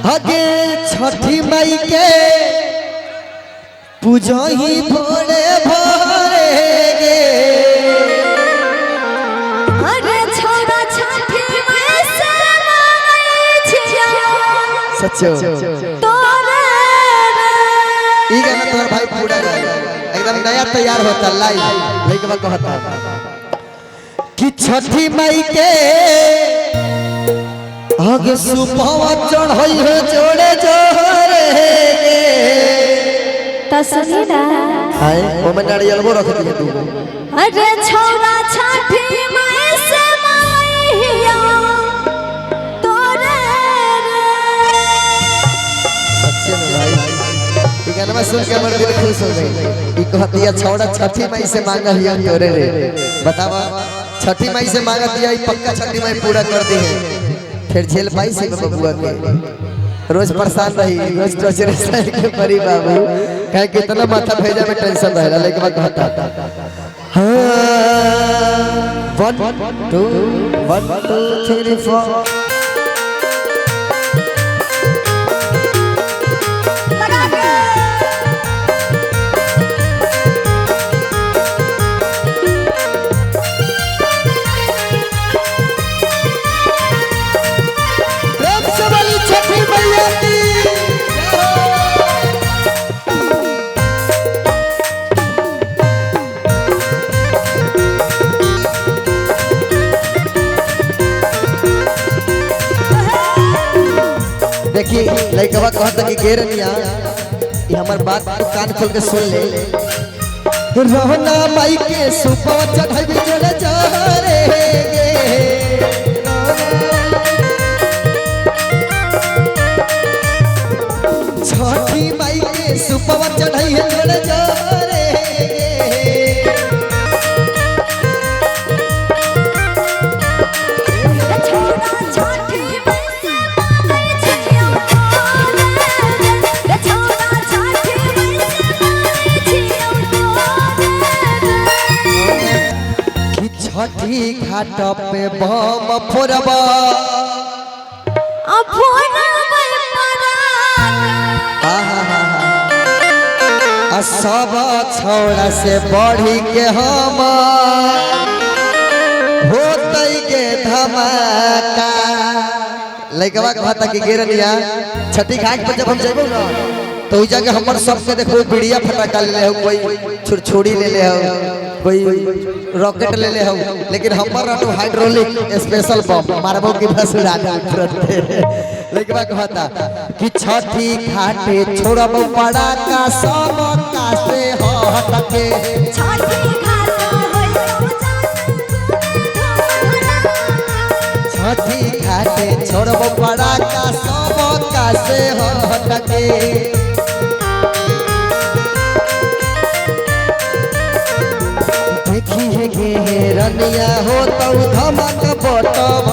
हगे छठी माई के पूजही भोरे भोरे गे। अरे छोरा छठी माई से मांगै छियौ सच्चो तोरे रे। ई गाना तोहर भाई पूरा गाई, एकदम नया तैयार होता लाइव। लइकवा कहता कि छठी माई के आगे सुपवा चढ़ई हो जोड़े जोड़े गे। त सुनी ना, हाय ओमे नारियलबो रख दिए तू। अरे छोरा छठी माई से मांगै तोरे रे। सच्चे में भाई ई गाना सुन के हमर दिल खुश हो गई। ई कहतिया छौड़ा छठी माई से मांगल हिया तोरे रे। बतावा छठी माई से मांगतिया, ई पक्का छठी माई पूरा कर दी है। फिर झेल पाई से बबुआ के रोज परेशान रही, रोज टॉर्चर सह के परी बाबू, काहे कि इतना माथा भेजा में टेंशन रहेला। लेकिन बात कहता हां 1 2 1 2 3 4 लगा के प्रेम से बोली छठी मैया की। देखी लइकवा कहता कि गेरनिया ये हमर बात तू कान खोल के सुन ले। रहना माई के सुपवा चढ़ाई जोड़े जोड़े गे। छठी माई के सुपवा चढ़ाई जोड़े जोड़े गे। छोरा छठी माई से मांगै छियौ तोरे रे। छोरा छठी माई से मांगै छियौ तोरे रे। कि छठी घाट पे बम फोड़बा आ सब छौड़ा से बढ़ी के हम होतई के धमाका। लइकवा कहता कि गेरनिया छठी घाट पर जब हम जइबो ना तो ओइ जाके हमर सबके देखो बिड़िया फटाका ले ले हो, कोई छुरछुरी ले ले हो, कोई रॉकेट ले ले हो, लेकिन हमर रहतो हाइड्रोलिक स्पेशल बम मारबो की बस उड़ा दे तुरंत। लइकवा कहता कि छठी घाटे छोड़ब पड़ाका सब का से हटके। छठी घाट होइतो छठी घाटे छोड़ब पड़ाका सब का से हटके। देखी हे रनिया हो तो धमक बटव